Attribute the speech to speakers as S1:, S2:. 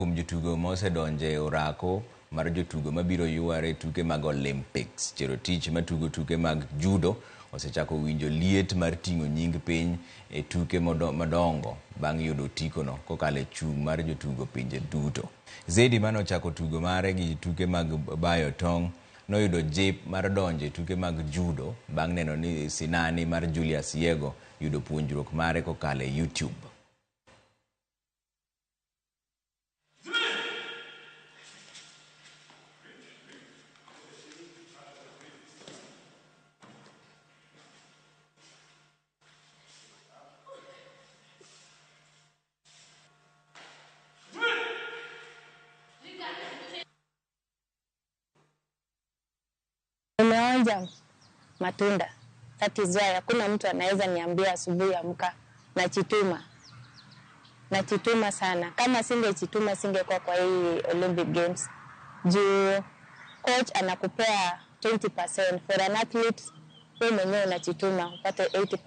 S1: Kuom jotugo mosedonjo e orako mar jotugo mabiro yware e tuke mag Olympics, Cherotich matugo tuke mag judo osechako winjo liet mar ting'o nying piny e tuke madongo bang' yudo otikono kokalo e chung' mar jotugo pinje duto. Zedi mane ochako tugo mare gi tuke mag bayo tong' noyudo jip mar donjo e tuke mag judo bang' neno ni sinani mar Julius Yego yudo puonjruok mare kokalo e YouTube.
S2: Nimeonja matunda. That is why hakuna mtu anaweza niambia asubuhi amka, nachituma. Nachituma sana. Kama singechituma singekuwa kwa hii Olympic Games. Juu coach anakupea 20% for an athlete, wewe mwenyewe unachituma upate 80%.